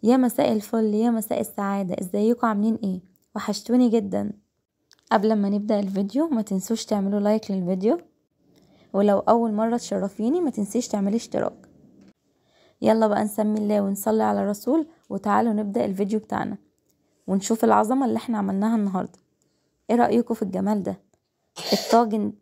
يا مساء الفل، يا مساء السعادة، ازيكم عاملين ايه؟ وحشتوني جدا. قبل ما نبدأ الفيديو ما تنسوش تعملوا like للفيديو، ولو اول مرة تشرفيني ما تنسيش تعملي اشتراك. يلا بقى نسمي الله ونصلي على الرسول، وتعالوا نبدأ الفيديو بتاعنا ونشوف العظمة اللي احنا عملناها النهاردة. ايه رأيكم في الجمال ده؟ الطاجن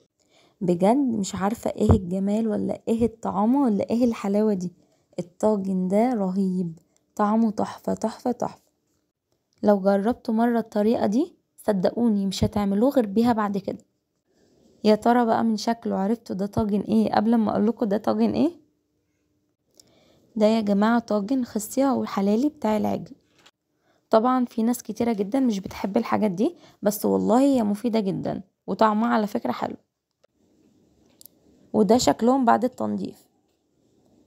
بجد مش عارفة ايه الجمال ولا ايه الطعامة ولا ايه الحلاوة دي. الطاجن ده رهيب، طعمه تحفة تحفة تحفة. لو جربتوا مرة الطريقة دي صدقوني مش هتعملوه غير بيها بعد كده. يا ترى بقى من شكله عرفتوا ده طاجن ايه قبل ما اقولكوا ده طاجن ايه؟ ده يا جماعة طاجن خصية والحلالي بتاع العجل. طبعا في ناس كتيرة جدا مش بتحب الحاجات دي، بس والله هي مفيدة جدا وطعمها على فكرة حلو. وده شكلهم بعد التنظيف.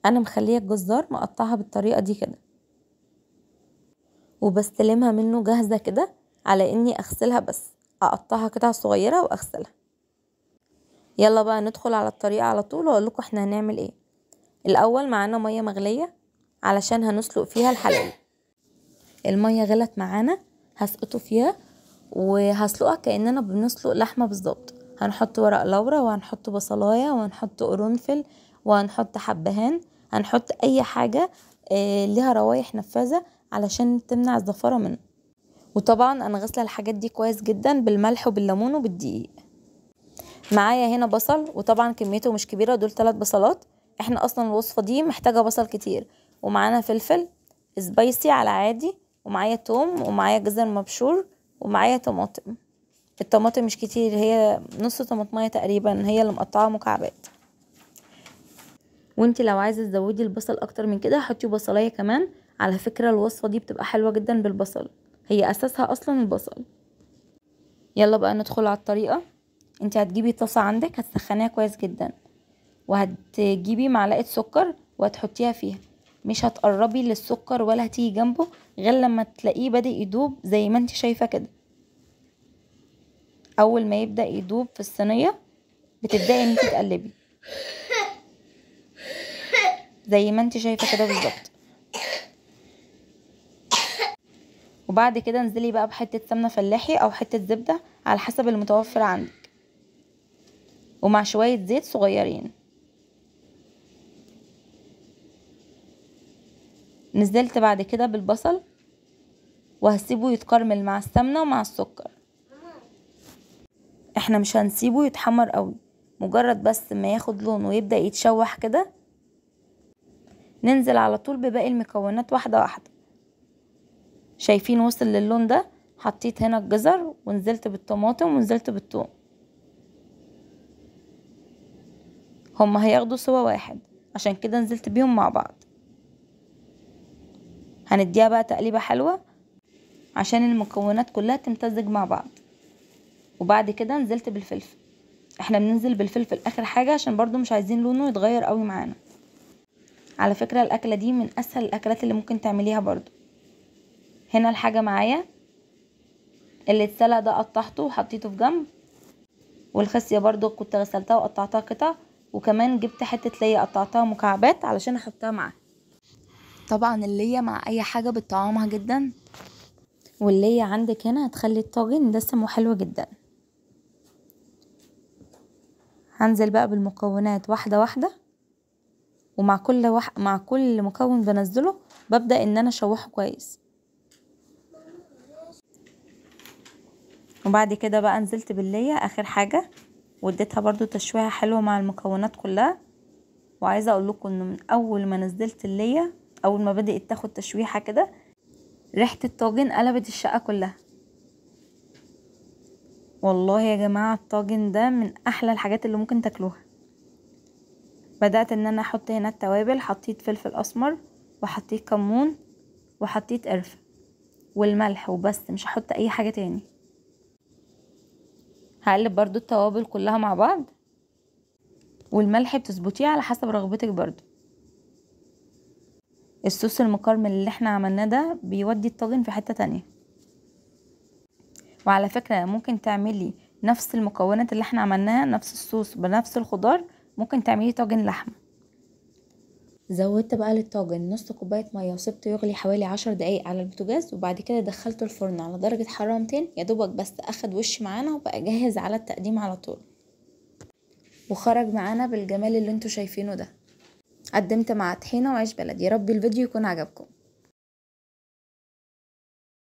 انا مخليه الجزار مقطعها بالطريقة دي كده، وبستلمها منه جاهزة كده على اني اغسلها، بس اقطعها قطع صغيرة واغسلها. يلا بقى ندخل على الطريقة على طول واقول لكم احنا هنعمل ايه. الاول معانا مية مغلية علشان هنسلق فيها الحلال. المية غلت معانا، هسقطه فيها وهسلقها كأننا بنسلق لحمة بالظبط. هنحط ورق لورا وهنحط بصلاية وهنحط قرنفل وهنحط حبهان، هنحط اي حاجة ليها روايح نفاذة علشان تمنع الزفارة منه. وطبعا انا غسله الحاجات دي كويس جدا بالملح وبالليمون وبالدقيق. معايا هنا بصل، وطبعا كميته مش كبيرة، دول 3 بصلات، احنا اصلا الوصفة دي محتاجة بصل كتير. ومعانا فلفل سبايسي على عادي، ومعايا توم، ومعايا جزر مبشور، ومعايا طماطم. الطماطم مش كتير، هي نص طماطمايه تقريبا، هي اللي مقطعه مكعبات. وانت لو عايزه تزودي البصل اكتر من كده حطي بصلايه كمان. على فكرة الوصفة دي بتبقى حلوة جدا بالبصل، هي اساسها اصلا البصل. يلا بقى ندخل على الطريقة. انت هتجيبي طاسه عندك هتسخنيها كويس جدا، وهتجيبي معلقه سكر وهتحطيها فيها. مش هتقربي للسكر ولا هتيجي جنبه غير لما تلاقيه بادئ يدوب زي ما انت شايفه كده. اول ما يبدا يدوب في الصينية بتبداي ان انت تقلبي زي ما انت شايفه كده بالظبط. وبعد كده انزلي بقى بحته سمنه فلاحي او حتة زبدة على حسب المتوفر عندك، ومع شوية زيت صغيرين. نزلت بعد كده بالبصل وهسيبه يتكرمل مع السمنة ومع السكر. احنا مش هنسيبه يتحمر قوي، مجرد بس ما ياخد لون ويبدأ يتشوح كده ننزل على طول بباقي المكونات واحدة واحدة. شايفين وصل للون ده؟ حطيت هنا الجزر ونزلت بالطماطم ونزلت بالثوم، هما هياخدوا سوا واحد عشان كده نزلت بيهم مع بعض. هنديها بقى تقليبة حلوة عشان المكونات كلها تمتزج مع بعض. وبعد كده نزلت بالفلفل. احنا بننزل بالفلفل اخر حاجة عشان برضو مش عايزين لونه يتغير قوي معانا. على فكرة الاكلة دي من اسهل الاكلات اللي ممكن تعمليها برضو. هنا الحاجة معايا اللي اتسلق ده قطعته وحطيته في جنب، والخصية برضو كنت غسلتها وقطعتها قطع، وكمان جبت حتة ليا قطعتها مكعبات علشان احطها معاها. طبعا اللية مع اي حاجة بتطعمها جدا، واللية عندك هنا هتخلي الطاجن دسم وحلو جدا. هنزل بقى بالمكونات واحدة واحدة، ومع مع كل مكون بنزله ببدأ ان انا اشوحه كويس. وبعد كده بقى نزلت باللية اخر حاجة، واديتها برضو تشويحة حلوة مع المكونات كلها. وعايزة اقول لكم انه من اول ما نزلت اللية، اول ما بدأت تاخد تشويحة كده، ريحة الطاجن قلبت الشقة كلها. والله يا جماعة الطاجن ده من احلى الحاجات اللي ممكن تاكلوها. بدأت ان انا احط هنا التوابل، حطيت فلفل اسمر وحطيت كمون وحطيت قرفة والملح وبس، مش هحط اي حاجة تاني. هقلب برضو التوابل كلها مع بعض، والملح بتظبطيه على حسب رغبتك برضو. الصوص المكرمل اللي احنا عملناه ده بيودي الطاجن في حتة تانية. وعلى فكرة ممكن تعملي نفس المكونات اللي احنا عملناها، نفس الصوص بنفس الخضار، ممكن تعملي طاجن لحمة. زودت بقى للطاجن نص كوباية مية وسبته يغلي حوالي 10 دقايق على البوتاجاز، وبعد كده دخلته الفرن على درجه حرارة 200 يا دوبك بس اخد وش معانا وبقى جاهز على التقديم على طول، وخرج معانا بالجمال اللي انتوا شايفينه ده. قدمت مع طحينه وعيش بلدي. يا رب الفيديو يكون عجبكم.